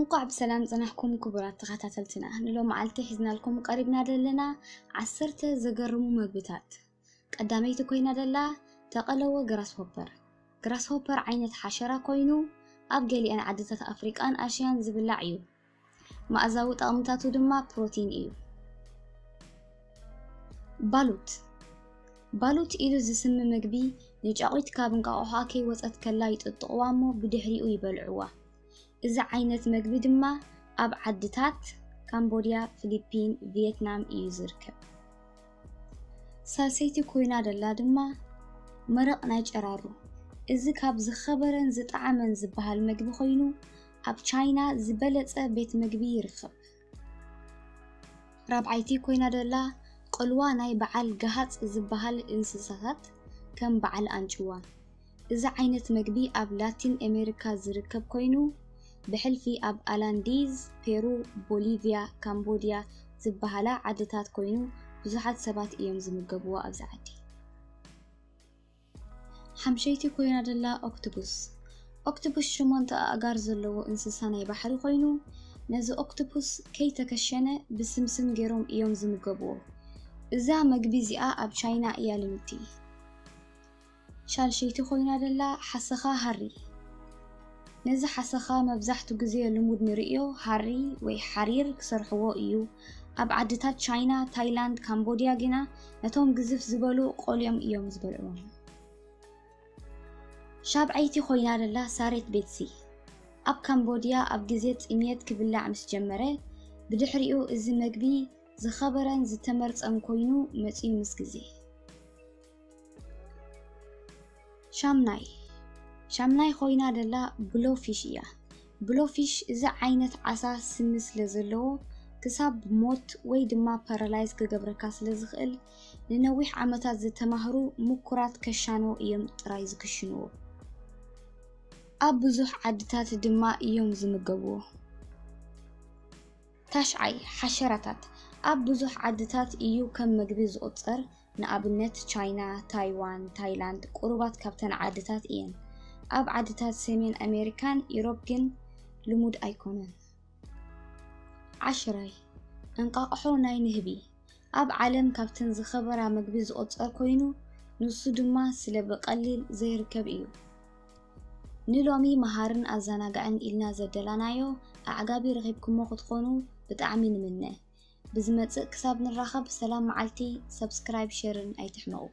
እንኳዕ ብሰላም ጸናሕኩም ክቡራት ተኸታተልትና። ንሎም መዓልቲ ሒዝናልኩም ቀሪብና ዘለና ዓሰርተ ዘገርሙ መግብታት። ቀዳመይቲ ኮይና ደላ ተቐለወ ግራስሆፐር። ግራስሆፐር ዓይነት ሓሸራ ኮይኑ ኣብ ገሊአን ዓድታት ኣፍሪቃን ኣሽያን ዝብላዕ እዩ። መኣዛዊ ጠቕምታቱ ድማ ፕሮቲን እዩ። ባሉት። ባሉት ኢሉ ዝስሚ መግቢ ንጫቑት ካብ እንቃቑሖኣ ከይወጸት ከላ ይጥጥቕዋ እሞ ብድሕሪኡ ይበልዕዋ። እዚ ዓይነት መግቢ ድማ ኣብ ዓድታት ካምቦድያ፣ ፊሊፒን፣ ቪየትናም እዩ ዝርከብ። ሳልሰይቲ ኮይና ደላ ድማ መረቕ ናይ ጨራሩ። እዚ ካብ ዝኸበረን ዝጠዓመን ዝበሃል መግቢ ኮይኑ ኣብ ቻይና ዝበለጸ ቤት መግቢ ይርከብ። ራብዓይቲ ኮይና ደላ ቆልዋ ናይ በዓል ገሃጽ ዝበሃል እንስሳታት ከም በዓል ኣንጭዋ። እዚ ዓይነት መግቢ ኣብ ላቲን ኣሜሪካ ዝርከብ ኮይኑ ብሕልፊ ኣብ ኣላንዲዝ፣ ፔሩ፣ ቦሊቪያ፣ ካምቦድያ ዝበሃላ ዓድታት ኮይኑ ብዙሓት ሰባት እዮም ዝምገብዎ ኣብዚ ዓዲ። ሓምሸይቲ ኮይና ደላ ኦክቶቡስ። ኦክቶቡስ ሸሞንተ ኣእጋር ዘለዎ እንስሳ ናይ ባሕሪ ኮይኑ ነዚ ኦክቶቡስ ከይተከሸነ ብስምስም ገይሮም እዮም ዝምገብዎ። እዛ መግቢ እዚኣ ኣብ ቻይና እያ ልምድቲ። ሻልሸይቲ ኮይና ደላ ሓሰኻ ሃሪ። ነዚ ሓሰኻ መብዛሕቱ ግዜ ልሙድ ንርእዮ ሃሪ ወይ ሓሪር ክሰርሕዎ እዩ። ኣብ ዓድታት ቻይና፣ ታይላንድ፣ ካምቦድያ ግና ነቶም ግዝፍ ዝበሉ ቆልዮም እዮም ዝበልዕዎም። ሻብዐይቲ ኮይና ደላ ሳሬት ቤትሲ። ኣብ ካምቦድያ ኣብ ግዜ ጥምየት ክብላዕ ምስ ጀመረ ብድሕሪኡ እዚ መግቢ ዝኸበረን ዝተመርጸን ኮይኑ መጺኡ ምስ ግዜ። ሻምናይ። ሻምናይ ኮይና ደላ ብሎፊሽ እያ። ብሎፊሽ እዚ ዓይነት ዓሳ ስሚ ስለ ዘለዎ ክሳብ ሞት ወይ ድማ ፓራላይዝ ክገብረካ ስለ ዝኽእል ንነዊሕ ዓመታት ዝተማህሩ ምኩራት ከሻኖ እዮም ጥራይ ዝክሽንዎ። ኣብ ብዙሕ ዓድታት ድማ እዮም ዝምገብዎ። ታሽዓይ፣ ሓሸራታት ኣብ ብዙሕ ዓድታት እዩ ከም መግቢ ዝቑጸር። ንኣብነት ቻይና፣ ታይዋን፣ ታይላንድ ቁሩባት ካብተን ዓድታት እየን። ኣብ ዓድታት ሰሜን ኣሜሪካን ኢሮፕ ግን ልሙድ ኣይኮነን። ዓሽራይ፣ እንቃቕሖ ናይ ንህቢ ኣብ ዓለም ካብተን ዝኸበራ መግቢ ዝቑጸር ኮይኑ ንሱ ድማ ስለ ብቐሊል ዘይርከብ እዩ። ንሎሚ መሃርን ኣዘናጋዕን ኢልና ዘደላናዮ ኣዕጋቢ ረኺብኩሞ ክትኾኑ ብጣዕሚ ንምነ። ብዝመጽእ ክሳብ ንራኸብ ሰላም መዓልቲ። ሰብስክራይብ ሸርን ኣይትሕመቑ።